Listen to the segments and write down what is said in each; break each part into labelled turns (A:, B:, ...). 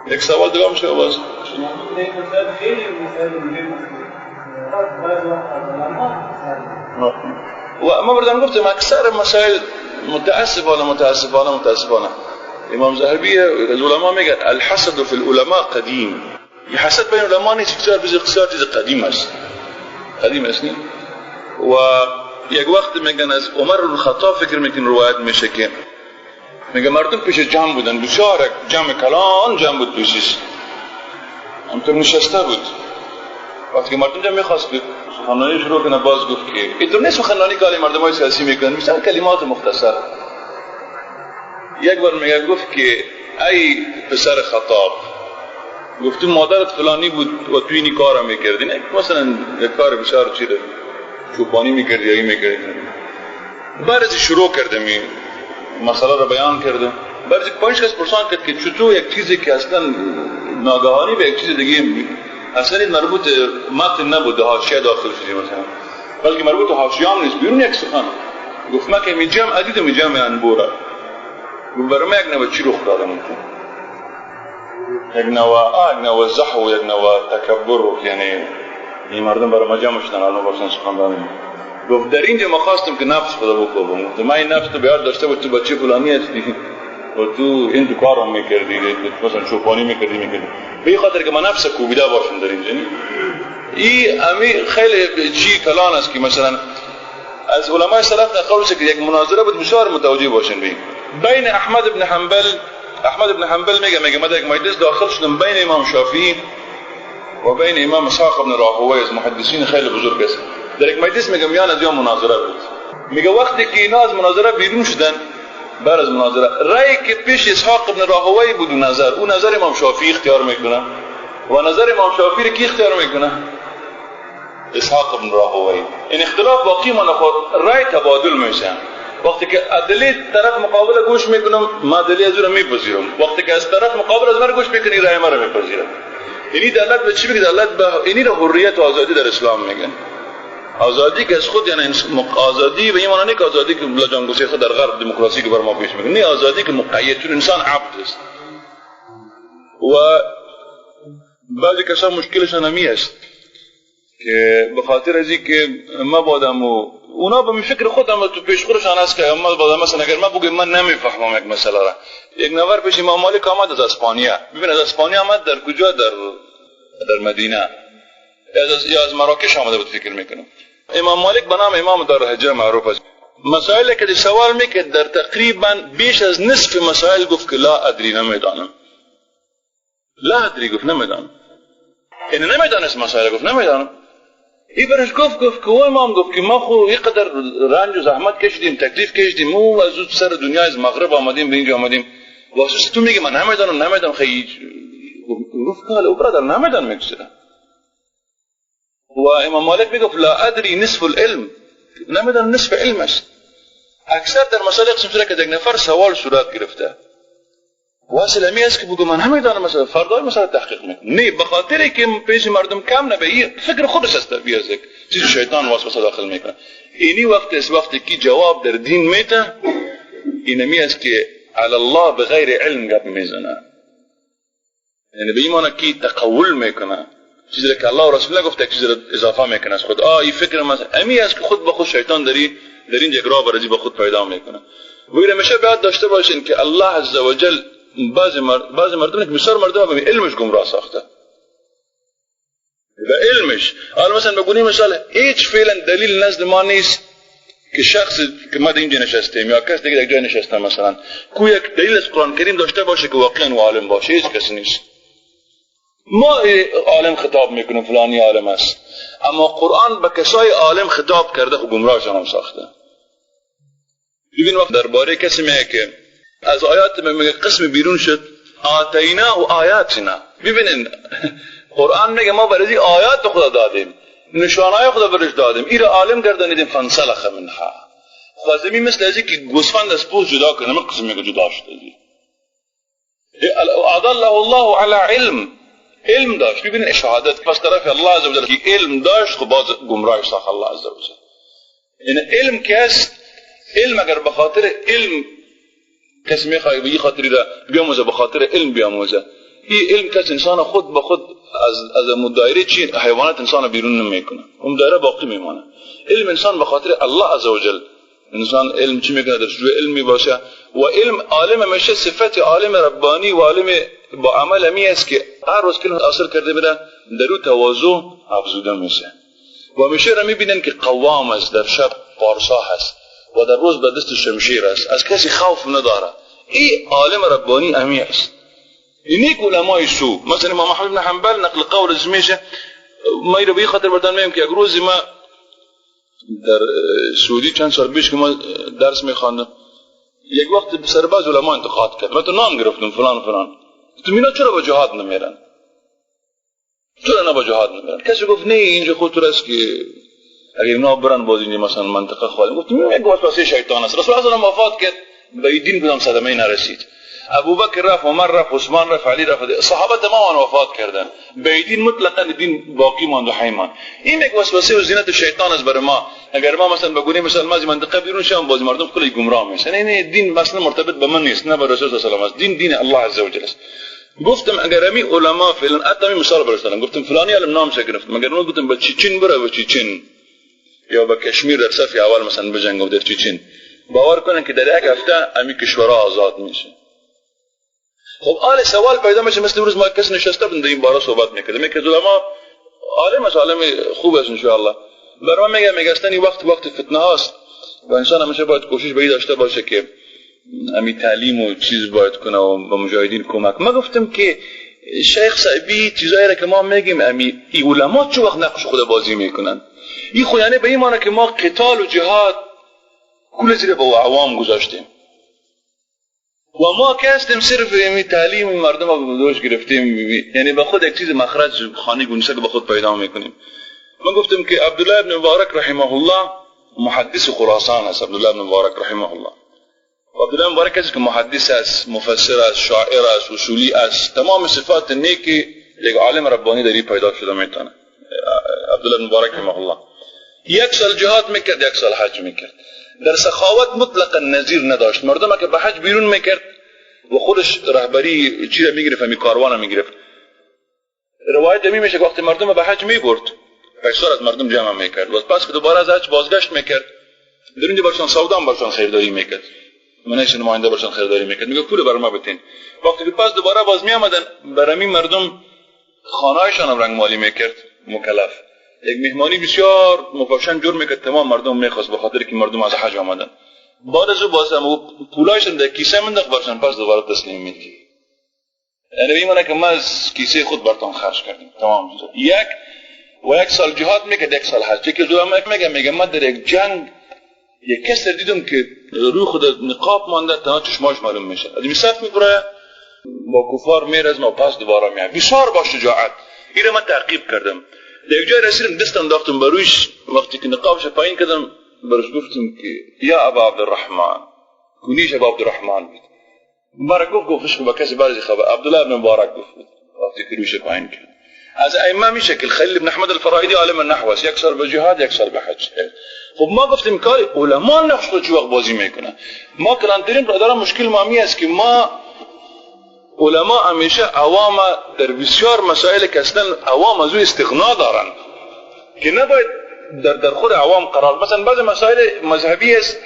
A: یک سوال دیگه میشه باز. و ما بردم گفتم اکثر مسائل متاسفانه متاسفانه متاسفانه امام ذهبی از علما میگه الحسد فی العلماء قدیم. حسد بین علما نیست، بسیار بسیار چیز قدیم است، قدیم است. و یک وقت میگن از عمر بن خطاب فکر میکنن روایت میشه که میگه مردم پیش جمع بودن، بسیار جمع کلان جمع بود پیشش، همطور نشسته بود. وقتی که مردم جمع میخواست که سخنرانی شروع کنه، باز گفت که اینطور نیست سخنرانی که مردم های سیاسی میکنن، مثلا کلمات مختصر. یک بار میگه گفت که ای پسر خطاب، گفت تو مادرت فلانی بود و تو اینی کارا میکردی، نه مثلا یک کار بسیار چیره چوپانی میکردی یا این میکردی. بعد از شروع کردم این مسئله رو بیان کردم، بعد از پنج کس پرسان کرد که چطور یک چیزی که اصلا ناگهانی به یک چیز دیگه اصلا این مربوط متن نبود، حاشیه داخل شدی مثلا، بلکه مربوط حاشیه هم نیست، بیرون یک سخن. گفت من که می جمع دیدم می جمع انبوره، گفت برای من یک نوع چی رخ داده ممکن، یک نوع یک نوع زحو، یک نوع تکبر، یعنی این مردم برای ما جمع شدن الان باشن سخنرانی. گفت در اینجا ما خواستم که نفس خدا بکوبم، گفت من این نفس تو بیاد داشته بود، تو بچه فلانی هستی و تو این تو کارم میکردی، مثلا چوپانی میکردی، به این خاطر که من نفس کوبیده باشم در اینجا. این امی خیلی چی کلان است که مثلا از علمای سلف نقل میشه که یک مناظره بود، بسیار متوجه باشن بین بین احمد بن حنبل. احمد بن حنبل میگه من در یک مجلس داخل شدم بین امام شافعی و بین امام اسحاق بن راهوی، از محدثین خیلی بزرگ است. در یک مجلس میگم میان از مناظره بود. میگه وقتی که اینا از مناظره بیرون شدن، بعد از مناظره رأی که پیش اسحاق بن راهوی بود و نظر او نظر امام شافعی اختیار میکنه و نظر امام شافعی رو کی اختیار میکنه؟ اسحاق بن راهوی. این اختلاف باقی من خود رأی تبادل میشه. وقتی که ادله طرف مقابل گوش میکنم، ما ادله از او رو میپذیرم، وقتی که از طرف مقابل از من گوش میکنی رأی ما رو میپذیرم. اینی دلالت به چی میگه؟ دلالت به اینی رو حریت و آزادی در اسلام میگن. آزادی که از خود یعنی آزادی به این معنی که آزادی که لجانگوسی خود در غرب دموکراسی که بر ما پیش میگه، نه آزادی که مقید، چون انسان عبد است. و بعضی کسان مشکلشان همی است که به خاطر از اینکه ما بادم و اونا به فکر خودم تو پیش خودشان است که ما بادم مثلا اگر ما بگم من نمیفهمم یک مسئله را. یک نفر پیش امام مالک آمد از اسپانیا، ببین از اسپانیا آمد در کجا؟ در مدینه یا از مراکش آمده بود فکر میکنم. امام مالک به نام امام دار الهجره معروف است. مسائل که سوال میکرد در تقریبا بیش از نصف مسائل گفت که لا ادری، نمیدانم. لا ادری گفت نمیدانم، یعنی نمیدانست مسائل، گفت نمیدانم. ای برش گفت که او امام گفت که ما خو اینقدر رنج و زحمت کشیدیم، تکلیف کشیدیم، او از سر دنیا از مغرب آمدیم به اینجا آمدیم، واسه تو میگی من نمیدانم نمیدانم. خیلی گفت که او برادر نمیدانم میگه. و امام مالک میگفت لا ادری نصف العلم، نمیدانم نصف علم است. اکثر در مسائل قسم شده که یک نفر سوال صورت گرفته و اصل همی است که بگو من نمیدانم مثلا فردای مثلا تحقیق میکنم، نه به خاطر که پیش مردم کم نبه، فکر خودش است بیازک چیز شیطان وسوسه داخل میکنه. اینی وقت است وقتی که جواب در دین میته، اینمی است که علی الله بغیر علم گپ میزنه، یعنی به این معنی که تقول میکنه چیزی که الله و رسول الله گفته، چیزی را اضافه میکنه از خود. این فکر مثلا امی است که خود به خود شیطان داری در این یک راه برازی به خود پیدا میکنه. و این همیشه باید داشته باشین که الله عزوجل بعضی مردم که بسیار مردم به علمش گمراه ساخته، به علمش. حالا مثلا بگونیم مثال هیچ فعلا دلیل نزد ما نیست که شخص که ما در اینجا نشستیم یا کس دیگه در جای نشسته مثلا کو یک دلیل از قرآن کریم داشته باشه که واقعا عالم باشه، هیچ کسی نیست. ما عالم خطاب میکنیم فلانی عالم است، اما قرآن به کسای عالم خطاب کرده خب گمراهشان هم ساخته. ببین وقت درباره کسی میگه که از آیات میگه قسم بیرون شد، آتینا و آیاتنا. ببینین قرآن میگه ما برای آیات خدا دادیم، نشانهای خدا برش دادیم، این را عالم گردانیدیم، فانسلخ منها. خب مثل از که گوسفند از پوست جدا کنه، من قسم میگه جدا شده. اضله الله علی علم، علم داشت. ببینین شهادت پس طرف الله عز وجل که علم داشت خب باز گمراه ساخت الله عز وجل. یعنی علم که است، علم اگر به خاطر علم کسی میخواد به این خاطری را بیاموزه، به خاطر علم بیاموزه. این علم کس انسان خود به خود از دایره چی حیوانات انسان بیرون نمیکنه، اون دایره باقی میمانه. علم انسان به خاطر الله عزوجل انسان علم چی میکنه، در شروع علمی باشه و علم عالم همیشه صفت عالم ربانی و عالم با عمل همی است که هر روز که حاصل کرده بره در او تواضع افزوده میشه و همیشه را میبینن که قوام است، در شب پارسا هست و در روز به دست شمشیر است، از کسی خوف نداره. این عالم ربانی همی است. اینیک علمای سو مثلا امام احمد بن حنبل نقل قول از میشه، ما رو به خاطر بردن میم که یک روزی ما در سعودی چند سال پیش که ما درس میخواندم، یک وقت سر بعض علما انتقاد کرد، من تو نام گرفتم فلان فلان، تو اینا چرا با جهاد نمیرن؟ چرا نه با جهاد نمیرن؟ کسی گفت نه اینجا خطر است که اگر اینا برن باز اینجا مثلا منطقه خالی. گفتم یک وسوسه شیطان است. رسول الله وفات کرد به دین کدام صدمه نرسید. ابوبکر رفت، عمر رفت، عثمان رفت، علی رفت، صحابه تماما وفات کردن، به دین مطلقا دین باقی ماند و حی ماند. این یک وسوسه و زینت شیطان است برای ما. اگر ما مثلا بگوییم مثلا ما از منطقه بیرون شوم باز مردم کلی گمراه میشن. این دین مثلا مرتبط به من نیست، نه به رسول الله صلی الله علیه و آله است. دین دین الله عز وجل است. گفتم اگر امی علما فعلا حتی مثال برش دادم، گفتم فلانی علم نامش گرفتم، اگر اون گفتم به چیچین بره به چیچین یا به کشمیر در صف اول مثلا بجنگم در چیچین، باور کنن که در یک هفته امی کشورها آزاد میشه. خب آل سوال پیدا میشه، مثل امروز ما کس نشسته بودیم در این باره صحبت میکردیم، یک از علما عالم است، عالم خوب است انشاءالله، برای ما میگه اصلا این وقت وقت فتنه هاست و انسان همیشه باید کوشش به داشته باشه که امی تعلیم و چیز باید کنه و به مجاهدین کمک. ما گفتم که شیخ صاحبی چیزایی را که ما میگیم امی ای علما چه وقت نقش خود بازی میکنن، این خو یعنی به این معنی که ما قتال و جهاد کل زیر به عوام گذاشتیم و ما که هستیم صرف یعنی تعلیم مردم رو دوش گرفتیم، یعنی به خود یک چیز مخرج خانه گونسه که به خود پیدا میکنیم. من گفتم که عبدالله ابن مبارک رحمه الله محدث خراسان است. عبدالله ابن مبارک رحمه الله، عبدالله مبارک کسی که محدث است، مفسر است، شاعر است، اصولی است، تمام صفات نیک یک عالم ربانی در این پیدا شده میتونه. عبدالله مبارک رحمه الله یک سال جهاد میکرد، یک سال حج میکرد. در سخاوت مطلقا نظیر نداشت. مردم که به حج بیرون میکرد و خودش رهبری چی را میگرفت، می کاروان میگرفت. روایت می میشه که وقتی مردم به حج میبرد پیسا از مردم جمع میکرد و پس که دوباره از حج بازگشت میکرد در اینجا برشان سودا هم برشان خریداری میکرد، منش نماینده برشان خریداری میکرد، میگه پول بر ما بتین. وقتی که پس دوباره باز میآمدن برای مردم خانه‌هایشان هم رنگ مالی میکرد مکلف. یک مهمانی بسیار مفشن جور میکرد، تمام مردم میخواست به خاطر که مردم از حج آمدن. بعد از او باز هم پولایشان در کیسه منداخت برشان، پس دوباره تسلیم میکرد. یعنی به این معنی که ما از کیسه خود برتان خرج کردیم تمام. یک و یک سال جهاد میکرد، یک سال حج. یکی از میگه من در یک جنگ یک کس دیدم که روی خود نقاب مانده، تنها چشماش معلوم میشه، از صف میبره با کفار میرزم و پس دوباره میاد، بسیار با شجاعت. این من تعقیب کردم، در یک جای رسیدم دست انداختم برویش، وقتی که نقابش پایین کردم برش گفتم که یا ابا عبدالرحمن، کنیش ابا عبدالرحمن بود. مبارک گفت گفتش که با کسی برزی خبر عبدالله ابن مبارک گفت وقتی که رویش پایین کرد. از ائمه میشه که خلیل بن احمد الفرائدی عالم النحو است، یک سال به جهاد یک سال به حج. خب ما گفتیم کار علما نقش خود چه وقت بازی میکنه. ما کلانترین برادر مشکل ما می است که ما علما همیشه عوام در بسیار مسائل که اصلا عوام از او استغنا دارن که نباید در خود عوام قرار. مثلا بعض مسائل مذهبی است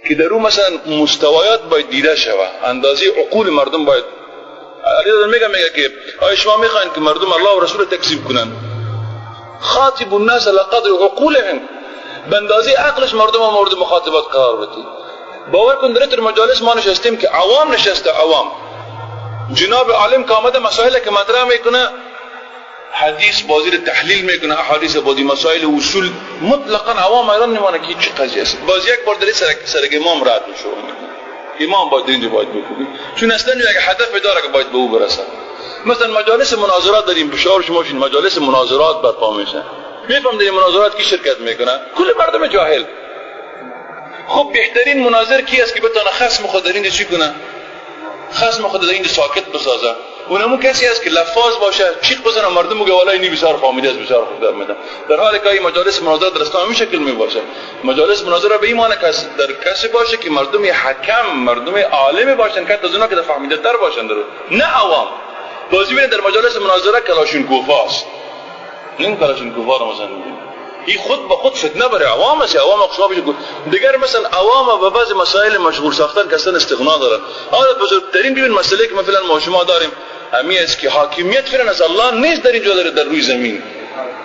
A: که در او مثلا مستویات باید دیده شوه، اندازه عقول مردم باید. میگه که آیا شما میخواین که مردم الله و رسول تکذیب کنن؟ خاطب الناس لقدر عقولهم، به اندازه عقلش مردم مورد مخاطبات قرار بدید. باور کن در مجالس ما نشستیم که عوام نشسته، عوام جناب عالم که آمده مسائل که مطرح میکنه، حدیث بازی رو تحلیل میکنه، احادیث بازی مسائل اصول، مطلقا عوام ایران نمیدونه که چه قضیه است. باز یک بار در سر امام رد میشه، امام باید اینجا باید بکنه، چون اصلا یک هدف داره که باید به او برسه. مثلا مجالس مناظرات داریم، بشار شما شین مجالس مناظرات برپا میشه، میفهم در مناظرات کی شرکت میکنه؟ کل مردم جاهل. خب بهترین مناظر کی است که بتونه خصم خود در اینجا چی کنه؟ خصم خود در اینجا ساکت بسازه. اونمون کسی است که لفاظ باشه، چیق بزنه مردم میگه والله اینی بسیار فهمیده است، بسیار خوب در میاد. در حالی که این مجالس مناظره در اسلام همین شکل می باشه. مجالس مناظره به این معنی که در کسی باشه که مردم حکم، مردم عالم باشن که از اونها که فهمیده تر باشن در، نه عوام. بازی ببینید در مجالس مناظره کلاشینکوفا است. این کلاشینکوفا رو مثلا می‌بینید. این خود به خود فتنه برای عوام است. عوام شما بشه دیگر مثلا عوام به بعض مسائل مشغول ساختن که اصلا استغنا دارن. حالا بزرگترین ببین مسئله که مثلا ما شما داریم همی است که حاکمیت فعلا از الله نیست در اینجا داره در روی زمین.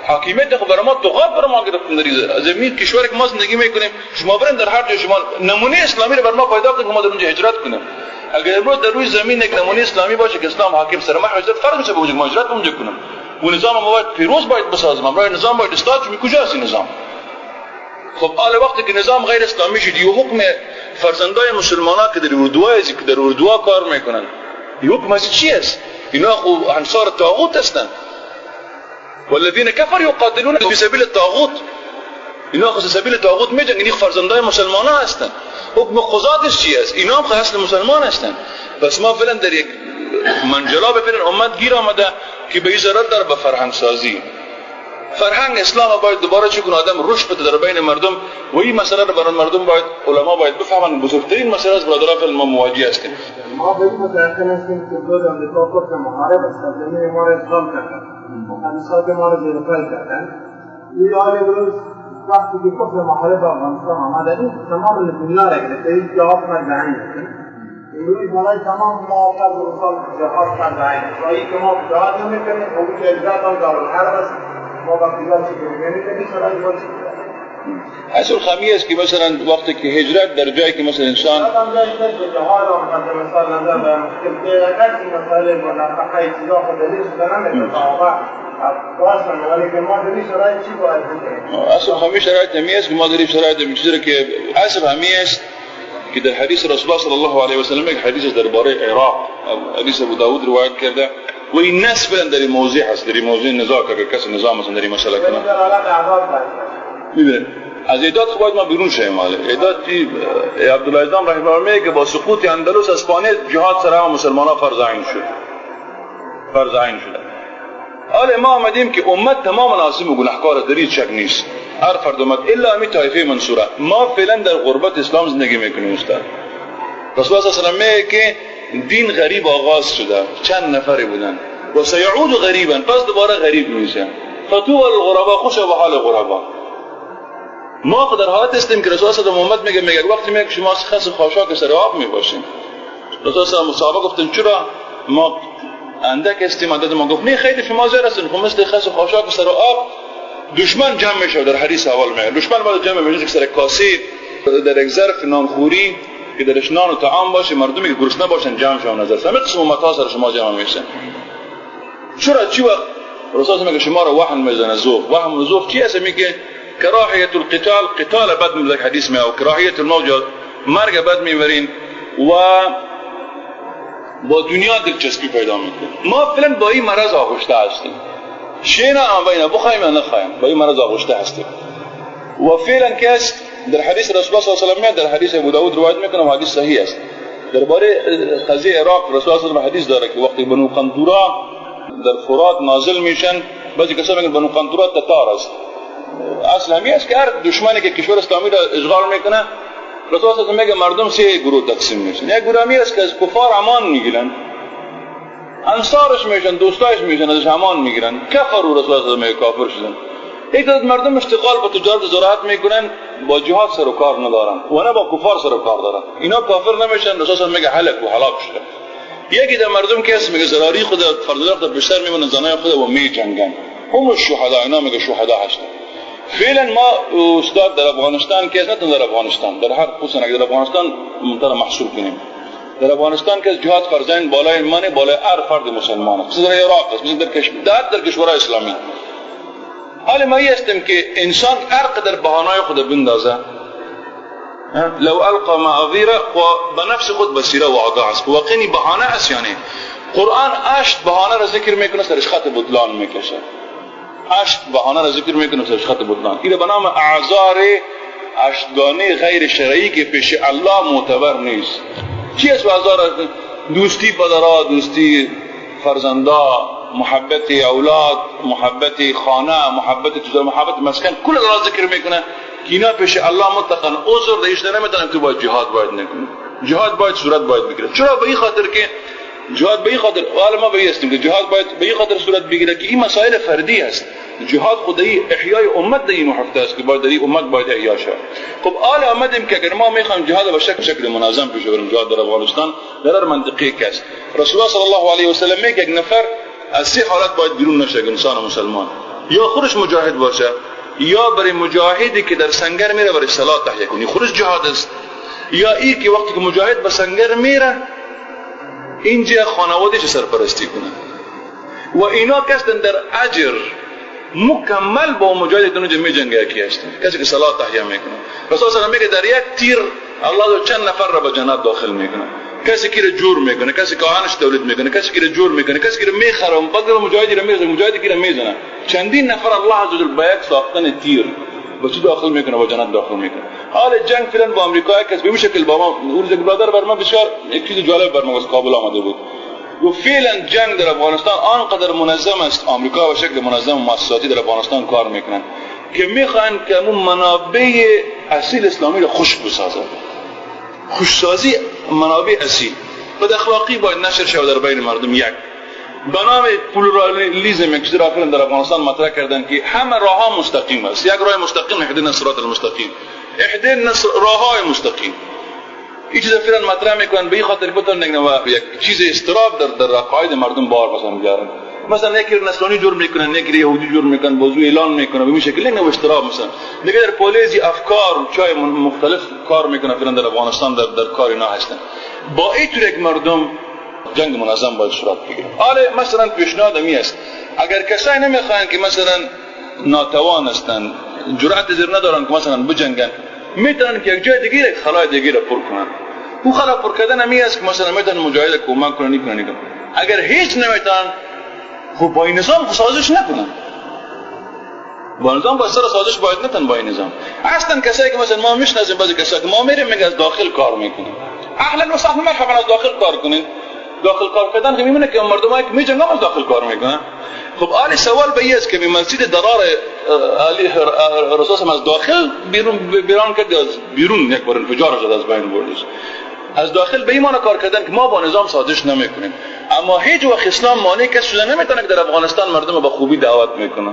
A: حاکمیت خب برای ما طغات برای ما گرفتن در زمین کشور که ما زندگی میکنیم. شما برین در هر جای شما نمونه اسلامی رو بر ما پیدا کنید که ما در اونجا هجرت کنیم. اگر امروز در روی زمین یک نمونه اسلامی باشه که اسلام حاکم سر ما هجرت فرض میشه به وجود ما هجرت اونجا کنیم. و نظام ما باید پیروز باید بسازیم. امرای نظام باید استاد شد. کجاست این نظام؟ خب حالا وقتی که نظام غیر اسلامی شد، یه حکم فرزندای مسلمانان که در اردوهای که در اردوها کار میکنن، یه حکم از چی است؟ اینا خب انصار طاغوت هستند. والذین كفروا يقاتلون في سبيل الطاغوت. اینا خو سبیل طاغوت میجنگن، اینا فرزندای مسلمان هستند. حکم قضاتش چی است؟ اینا هم اصل مسلمان هستند. پس ما فعلا در یک منجلاب فعلا امت گیر آمده که به این ضرر داره به فرهنگ سازی. فرهنگ اسلام باید دوباره چه کنه؟ آدم رشد بده در بین مردم و این مسئله رو برای مردم باید علما باید بفهمن. بزرگترین مسئله است برادران، فعلا ما مواجه هستیم.
B: ما به این متأکد هستیم که دولت آمریکا کفر محارب است، زمین ما را اشغال کردن، مقدسات ما را زیر پای کردن. این حال امروز وقتی که کفر محارب افغانستان آمده، این تمام دنیا را گرفته، این جهاد فرض عین است. امروز برای تمام ما فرض مثال جهاد فرض عین است. رایی که ما جهاد نمی‌کنیم، او که اجرات هم دارالحرب است، ما با کجا چی کنیم؟ یعنی که شرایط باشه.
A: اصل خمی است که مثلا وقتی که هجرت در جایی که مثلا انسان
B: هم جایی که جهاد هم مثلا نظر به مشکل که اگر مسائل منافقه چیزا خود دلیل شده نمی‌تونه باشن، ولی که ما در این شرایط چی باید بکنیم؟
A: اصل خمی شرایط همی است که ما در این شرایط چیزی که اصل همی است که در حدیث رسول الله صلی الله علیه و سلم یک حدیث درباره عراق حدیث ابو داود روایت کرده و این ناس فعلا در این موضوع هست، در این موضوع نزاع که کسی نظام مثلا در این مسئله کنه. می‌بینید از اعداد خب باید ما بیرون شویم. اعداد عبدالله عزام رحمه الله میگه که با سقوط اندلس اسپانیا جهاد سر همه مسلمان‌ها فرض عین شد. فرض عین شد. حالا ما آمدیم که امت تمام عاصم و گناهکار در هیچ شک نیست. هر فرد امت الا امی طایفه منصوره. ما فعلا در غربت اسلام زندگی میکنیم استاد. رسول الله صلی الله علیه و سلم میگه که دین غریب آغاز شده، چند نفری بودن و سیعود غریبا، پس دوباره غریب میشه. فطوبى للغربا، خوش به حال غربا. ما در حالت هستیم که رسول الله محمد میگه وقتی میگه شما خس و خاشاک سر آب میباشیم. رسول الله صحابه گفتن چرا ما اندک هستیم؟ عدد ما گفت نه خیلی شما زیاد هستین، خب مثل خس و خاشاک سر آب دشمن جمع میشه. در حدیث اول میگه دشمن باید جمع میشه که سر کاسه در یک ظرف نانخوری که درش نان و طعام باشه، مردمی که گرسنه باشن جمع شون نظر همه قسم امت‌ها سر شما جمع میشن. چرا چی وقت رسول الله میگه شما رو وهن میزنه ذوق. وهم و ذوق چی هست؟ میگه کراهیت القتال، قتال بد من حدیث میاد، کراهیت الموت مرگ بد میبرین و با دنیا دلچسپی پیدا میکنه. ما فعلا با این مرض آغشته هستیم. شینا ام بینا بخوایم یا نخوایم با این مرض آغشته هستیم. و فعلا که است در حدیث رسول الله صلی الله علیه و سلم میاد، در حدیث ابو داود روایت میکنه و حدیث صحیح است. درباره قضیه عراق رسول الله صلی الله علیه و حدیث داره که وقتی بنو قندورا در فرات نازل میشن، بعضی کسا میگن بنو قندورا تتار است. اصل همی است که هر دشمنی که کشور اسلامی را اشغال میکنه، رسول الله صلی الله علیه و میگه مردم سه گروه تقسیم میشن. یک گروه همی است که از کفار امان میگیرن، انصارش میشن، دوستایش میشن، ازش امان میگیرن، کفروا رسول الله صلی الله علیه و کافر شدن. یک تعداد مردم اشتغال با تجارت زراعت میکنن، با جهاد سر و کار ندارن و نه با کفار سر و کار دارن، اینا کافر نمیشن. رسول الله میگه هلک و هلاک شدن. یکی در مردم که هست میگه زراری خود فرزند خود بیشتر میمونن، زنای خود و میجنگن، هم الشهدا، اینا میگه شهدا هستن. فعلا ما استاد در افغانستان که نه در افغانستان، در هر خصوصا اگر در افغانستان منطقه محصور کنیم، در افغانستان که جهاد فرض عین بالای من بالای هر فرد مسلمان است، مثل در عراق است، مثل در کشور در کشورهای اسلامی. حال ما هستیم که انسان هر قدر بهانه‌های خود بندازه، لو القى معاذیره و به نفس خود بصیره و آگاه است، واقعا بهانه است. یعنی قرآن 8 بهانه را ذکر میکنه، سرش خط بطلان میکشه. 8 بهانه را ذکر میکنه، سرش خط بطلان. این به نام اعذار اشتگانه غیر شرعی که پیش الله معتبر نیست. چی است اعذار؟ دوستی پدرها، دوستی فرزندا، محبت اولاد، محبت خانه، محبت تجارت، محبت مسکن، کل را ذکر میکنه که اینا پیش الله مطلقاً عذر دیش نمیتونن. تو باید جهاد باید نکنی، جهاد باید صورت باید بگیره. چرا؟ به این خاطر که جهاد به این خاطر حالا ما به هستیم که جهاد باید به این خاطر صورت بگیره که این مسائل فردی است. جهاد خدایی احیای امت در این هفته است که باید در این امت باید احیا شود. خب حالا آمدیم که اگر ما میخوایم جهاد به شکل منظم پیش ببریم، جهاد در افغانستان در هر منطقه که است، رسول الله صلی الله علیه و سلم میگه یک نفر از سه حالت باید بیرون نشه انسان مسلمان، یا خودش مجاهد باشه، یا برای مجاهدی که در سنگر میره برای صلات تهیه کنی، خودش جهاد است، یا ای که وقتی که مجاهد به سنگر میره اینجا خانوادهش سرپرستی کنه و اینا کسن در اجر مکمل با مجاهد اونجا میجنگه یکی هستن، کسی که صلات تهیه میکنه. رسول الله میگه در یک تیر الله چند نفر را به جنت داخل میکنه، کسی که جور میکنه، کسی که آهنش تولید میکنه، کسی که جور میکنه، کسی که میخره، بعد مجاهدی را میزنه، مجاهدی که میزنه، چندین نفر الله عز وجل با یک ساختن تیر به چی داخل میکنه؟ به جنت داخل میکنه. حال جنگ فعلا با آمریکا کس به شکل با ما اون برادر بر ما بسیار یک چیز جالب بر ما از کابل آمده بود، گفت فعلا جنگ در افغانستان آنقدر منظم است، آمریکا به شکل منظم و مؤسساتی در افغانستان کار میکنن که میخوان که همون منابع اصیل اسلامی را خشک بسازن. خشکسازی منابع اصیل بد اخلاقی باید نشر شود در بین مردم. یک به نام پلورالیزم یک چیز را در افغانستان مطرح کردن که همه راه مستقیم است، یک راه مستقیم اهدنا الصراط المستقیم، اهدنا راه مستقیم. این چیز فعلا مطرح میکنن به این خاطر بتونن یک چیز اضطراب در عقاید مردم بار مثلا بیارن. مثلا یکی نصرانی جور میکنن، یکی یهودی جور میکنن، بازو اعلان میکنن به این شکل نه اضطراب. مثلا دیگه در پالیزی افکار و چای مختلف کار میکنن فعلا در افغانستان در کار اینا هستن. با این طور یک مردم جنگ منظم باید صورت بگیره. حالا مثلا پیشنهاد می است اگر کسایی نمیخواهند که مثلا ناتوان هستند، جرأت زیر ندارن که مثلا بجنگن، میتونن که یک جای دیگه یک خلای دیگه را پر کنن. او خلا پر کردن همی است که مثلا میتونن مجاهد کمک کنن، کنن. اگر هیچ نمیتونن خب با این نظام سازش نکنن، با نظام با سر سازش باید نتن با این نظام. اصلا کسایی که مثلا ما میشناسیم بعضی کسایی که ما میریم میگه از داخل کار میکنیم، اهلا و سهلا مرحبا، از داخل کار کنین. داخل کار کردن که میمونه که مردمایی که میجنگن از داخل کار میکنن. خب آلی سوال به این است که مسجد ضرار علی رسول از داخل بیرون کرد، از بیرون یک بار انفجار شد از بین بردش. از داخل به این کار کردن که ما با نظام سازش نمیکنیم، اما هیچ وقت اسلام مانع کس شده نمیتونه که در افغانستان مردم به خوبی دعوت میکنه.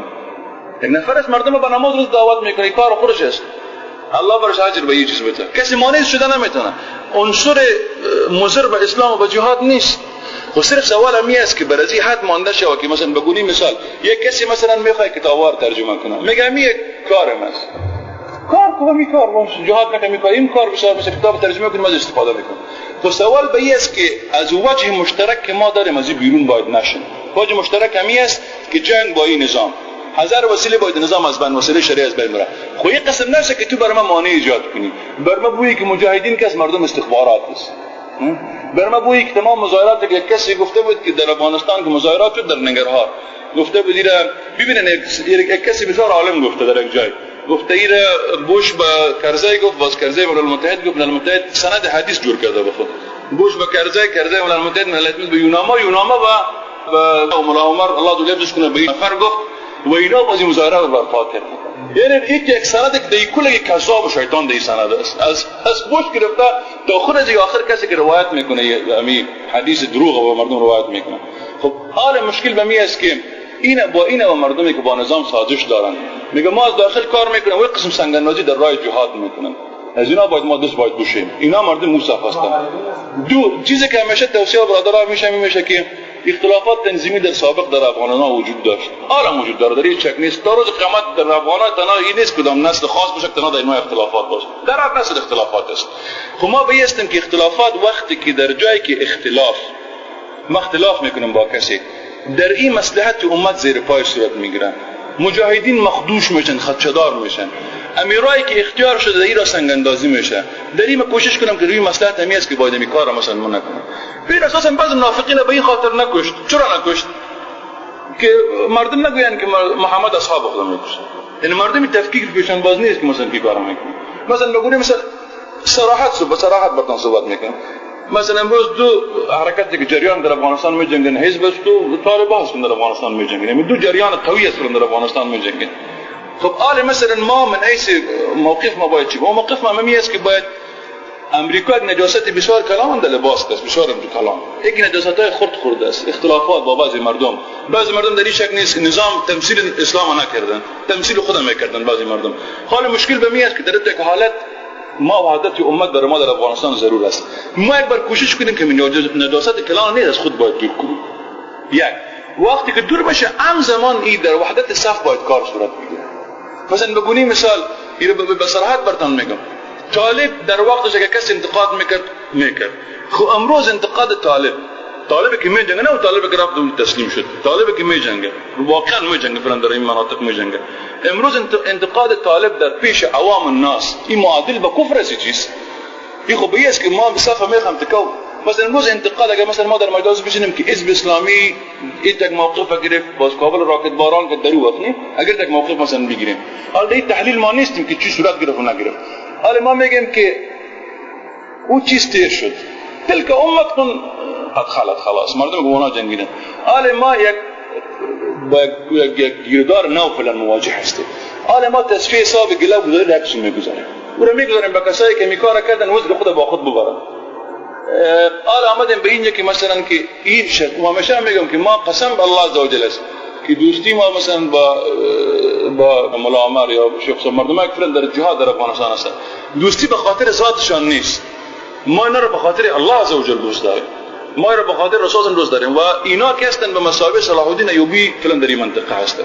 A: یک نفر از مردم به نماز روز دعوت میکنه، کار خودش است، الله برش اجر به یه چیز بده، کسی مانع شده نمیتونه. عنصر مضر به اسلام و به جهاد نیست. خب صرف سوال همی است که برازی حد مانده شود که مثلا بگونی مثال یک کسی مثلا میخواد کتابوار ترجمه کنه، میگه همی یک کارم است، کار کنم، این کار باشه، جهاد نکنم، این کار این کار بشه، مثلا کتاب ترجمه کنم از استفاده میکنم. خب سوال به این است که از وجه مشترک که ما داریم از بیرون باید نشیم. وجه مشترک همی است که جنگ با این نظام، هزار وسیله باید نظام از بین، وسیله شرعی از بین بره. خو یک قسم نشه که تو بر ما مانع ایجاد کنی، بر ما بویی که مجاهدین که از مردم استخبارات است، بر ما بویی که تمام مظاهرات که کسی گفته بود که در افغانستان که مظاهرات شد در ننگرهار، گفته بود ایرا ببینن یک کسی بسیار عالم گفته در یک جای، گفته ایرا بوش به کرزی گفت، باز کرزی به ملل متحد گفت، ملل متحد سند حدیث جور کرده به خود، بوش به کرزی، کرزی ملل متحد، ملل متحد به یوناما، یوناما به ملا عمر الله دو لبسش کنه به نفر گفت و اینا بازی مظاهره رو برپا کرد. یعنی یک سند که دی کل کذاب و شیطان دی سند است، از بوش گرفته تا خود از آخر کسی که روایت میکنه امی حدیث دروغ و مردم روایت میکنه. خب حال مشکل به می است که این با این و مردمی که با نظام سازش دارن، میگه ما از داخل کار میکنیم و قسم سنگ‌اندازی در راه جهاد میکنن، از اینا باید ما دست باید بشیم، اینا مردم موصف هستن. دو چیزی که همیشه توصیه برادرها میشه که اختلافات تنظیمی در سابق در افغانستان وجود داشت، حالا وجود داره، در هیچ شک نیست. تا روز قیامت در افغانستان تنها این نیست کدام نسل خاص باشه تنها در اینا اختلافات باشه، در هر نسل اختلافات است. خب ما به هستیم که اختلافات وقتی که در جایی که اختلاف ما اختلاف میکنیم با کسی، در این مصلحت امت زیر پای صورت میگیرن، مجاهدین مخدوش میشن، خدشدار میشن، امیرایی که اختیار شده در این را سنگ اندازی میشه. در این کوشش کنم که روی مصلحت همی است که باید این کار را مثلا ما نکنم. ببین اساسا بعض منافقین به این خاطر نکشت. چرا نکشت؟ که مردم نگویند که محمد اصحاب خود میکشه. یعنی مردم تفکیک پیشان باز نیست که مثلا کی کار میکنه. مثلا بگونیم مثلا صراحت به صراحت براتون صحبت میکنم. مثلا امروز دو حرکت که جریان در افغانستان میجنگن، حزب است و طالبان هستن در افغانستان میجنگن، یعنی دو جریان قوی است در افغانستان میجنگن. خب آله مثلا ما من حیث موقف ما باید چی؟ موقف ما همی است که باید امریکا یک نجاست بسیار کلان در لباس است، بسیار کلان، یک نجاست های خرد خورده است، اختلافات با بعضی مردم، بعضی مردم در این شک نیست نظام تمثیل اسلام نکردن، تمثیل خود میکردن بعضی مردم. حال مشکل به می است که در یک حالت ما وحدت امت برای ما در افغانستان ضرور است. ما یک بار کوشش کنیم که نجاست کلان نیست از خود باید دور کنیم. یک وقتی که دور بشه هم زمان ای در وحدت صف باید کار صورت بگیره. مثلا بگونی مثال به صراحت برتان میگم، طالب در وقتش اگه کسی انتقاد میکرد، خب امروز انتقاد طالب، طالب که میجنگه نه، طالب که رفت تسلیم شد، طالب که میجنگه واقعا میجنگه فعلا در این مناطق میجنگه. امروز انتقاد طالب در پیش عوام الناس این معادل به کفر است. چیز این خب است که ما به صف میخوام تکو. مثلا امروز انتقاد اگر مثلا ما در مجلس بشینیم که حزب اسلامی یک موقف گرفت باز کابل راکت باران که درو وقت نی، اگر یک موقف مثلا بگیریم، حالا این تحلیل ما نیستیم که چی صورت گرفت و نگرفت. حالا ما میگیم که او چیز تیر شد، تلک امتون قد خلت، خلاص مردم گوانا جنگیدن. حالا ما یک با یک گیردار نو فعلا مواجه هستیم. حالا ما تصفیه حساب گله گذاری یک سو میگذاریم، او رو میگذاریم به کسایی که میکار کردن وزن خود با خود ببرن. حالا آمدیم به اینجا که مثلا که این شد، و همیشه میگم که ما قسم به الله عزوجل است که دوستی ما مثلا با ملا عمر یا شیخ مردم که فعلا در جهاد در افغانستان هستند، دوستی به خاطر ذاتشان نیست، ما اینا رو به خاطر الله عزوجل دوست داریم، ما رو به خاطر رسول دوست داریم و اینا که هستن به مثابه صلاح الدین ایوبی فعلا در این منطقه هستن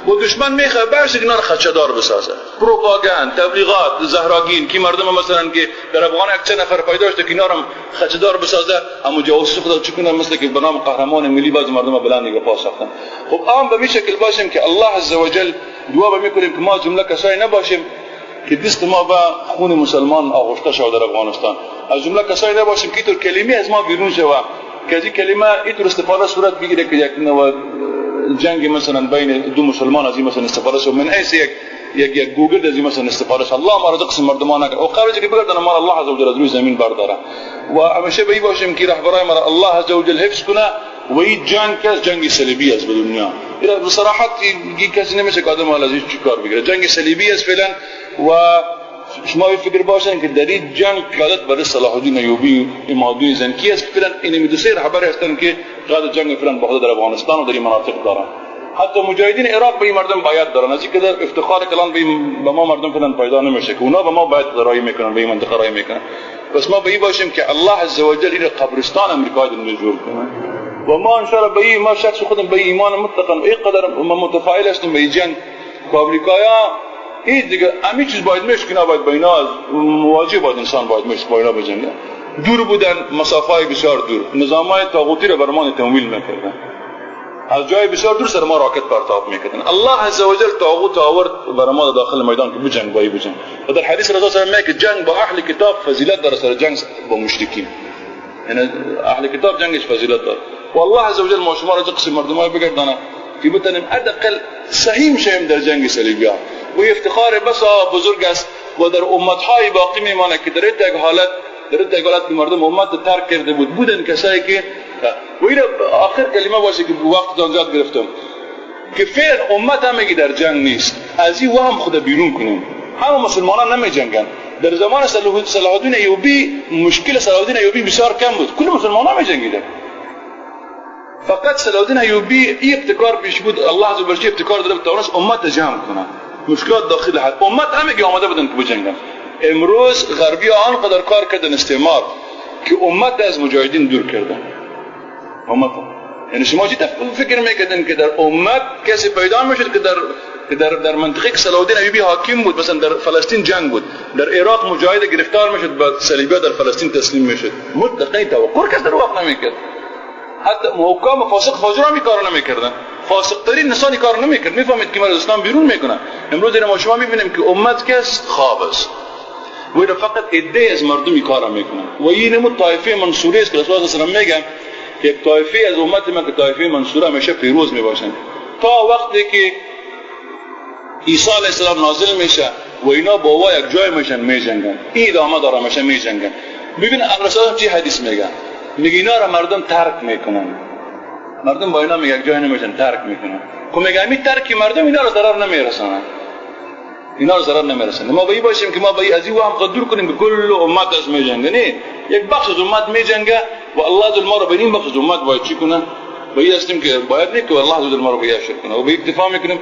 A: و دشمن میخواد برش اینا رو خدشه‌دار بسازه، پروپاگاند، تبلیغات زهراگین که مردم مثلا که در افغان یک چند نفر پیدا شده که اینا رو خدشه‌دار بسازه، اما جاسوس خود چکنه مثل که به نام قهرمان ملی بعضی مردم بلند نگاه پاس ساختن. خب عام به می شکل باشیم که الله عزوجل دعا میکنیم که ما جمله کسایی نباشیم که دست ما با خون مسلمان آغشته شود در افغانستان، از جمله کسایی نباشیم که اینطور کلمه از ما بیرون شود که از این کلمه اینطور استفاده صورت بگیره که یک نوع جنگ مثلا بین دو مسلمان از این مثلا استفاده شود، من حیث یک یک یک گوگل از این مثلا استفاده شود. الله ما را قسم مردمان نکرد و قبل از که بگردن ما الله عزوجل از روی زمین برداره و همیشه به این باشیم که رهبرای ما را الله عزوجل حفظ کنه و این جنگ که جنگ صلیبی است به دنیا. به صراحت کسی نمیشه که آدم از این چیکار بگیره، جنگ صلیبی است فعلا. و شما فکر باشن که در این جنگ قیادت برای صلاح الدین ایوبی امادوی زنکی است که فعلا این دو سه رهبر هستند که قیادت جنگ فعلا با خود در افغانستان و در این مناطق دارن. حتی مجاهدین عراق به این مردم باید دارن، از اینکه در افتخار کلان به ما مردم فعلا پیدا نمیشه که اونا به ما باید رای میکنن، به این منطقه رای میکنن. پس ما به این باشیم که الله عزوجل این قبرستان امریکا جور کنه و ما ان شاء الله به این ما شخص خودم به ایمان مطلقا اینقدر ما متفائل هستیم به این جنگ که امریکایا هیچ دیگه همین چیز باید میشه که نباید با اینا مواجه باید انسان باید میشه با اینا بجنگه. دور بودن، مسافه‌های بسیار دور، نظام‌های طاغوتی رو بر ما تمویل میکردن، از جای بسیار دور سر ما راکت پرتاب میکردن. الله عزوجل طاغوت آورد بر ما داخل میدان که بجنگ با بجنگ. و در حدیث رسول الله میگه که جنگ با اهل کتاب فضیلت داره سر جنگ با مشرکین، یعنی اهل کتاب جنگش فضیلت داره. و الله عزوجل ما شما را قسم مردمای بگردانه که بتونیم حداقل سهیم شویم در جنگ صلیبی ها و افتخار بسا بزرگ است و در امتهای باقی میمانه که در یک حالت که مردم امت ترک کرده بود بودن کسایی که و این آخر کلمه باشه که وقت زیاد گرفتم که فعلا امت هم در جنگ نیست، از این وهم خود بیرون کنیم. همه مسلمانان نمی جنگن. در زمان صلاح الدین ایوبی مشکل صلاح الدین ایوبی بسیار کم بود، کل مسلمانان می جنگیدن. فقط صلاح الدین ایوبی این ابتکار پیش بود، الله عز وجل ابتکار داره توانست امت جمع کنه، مشکلات داخل حد امت همه آماده بودن که بجنگن. امروز غربی آنقدر کار کردن استعمار که امت از مجاهدین دور کردن. امت یعنی شما چی فکر میکردن که در امت کسی پیدا میشد که در منطقه که صلاح الدین ایوبی حاکم بود، مثلا در فلسطین جنگ بود، در عراق مجاهد گرفتار میشد، بعد صلیبی در فلسطین تسلیم میشد. مطلقاً توقع کس در واقع نمیکرد. حتی حکام فاسق فاجر هم کارو نمیکردن، فاسق ترین انسان کارو نمیکرد، میفهمید که مرا اسلام بیرون میکنه. امروز ما شما میبینیم که امت کس خواب است و این فقط عده از مردم کارو میکنن و این نمود طایفه منصوره است که رسول الله صلی الله علیه و میگن که یک طایفه از امت من که طایفه منصوره همیشه پیروز میباشن تا وقتی که عیسی علیه السلام نازل میشه و اینا با وا یک جای میشن میجنگن. این ادامه داره، همیشه میجنگن. ببین رسول الله چی حدیث میگه؟ میگه اینا را مردم ترک میکنن، مردم با اینا میگه یک جای نمیشن، ترک میکنن. خب میگه همین ترک مردم اینا را ضرر نمیرسانن. اینا رو ضرر نمیرسن. ما به باشیم که ما به از این وهم دور کنیم که کل امت از میجنگه. نه، یک بخش از امت میجنگه و الله عز ما رو به این بخش از امت باید چی کنه؟ به این هستیم که باید نه که الله عز ما رو به شرک کنه و به اکتفا میکنیم.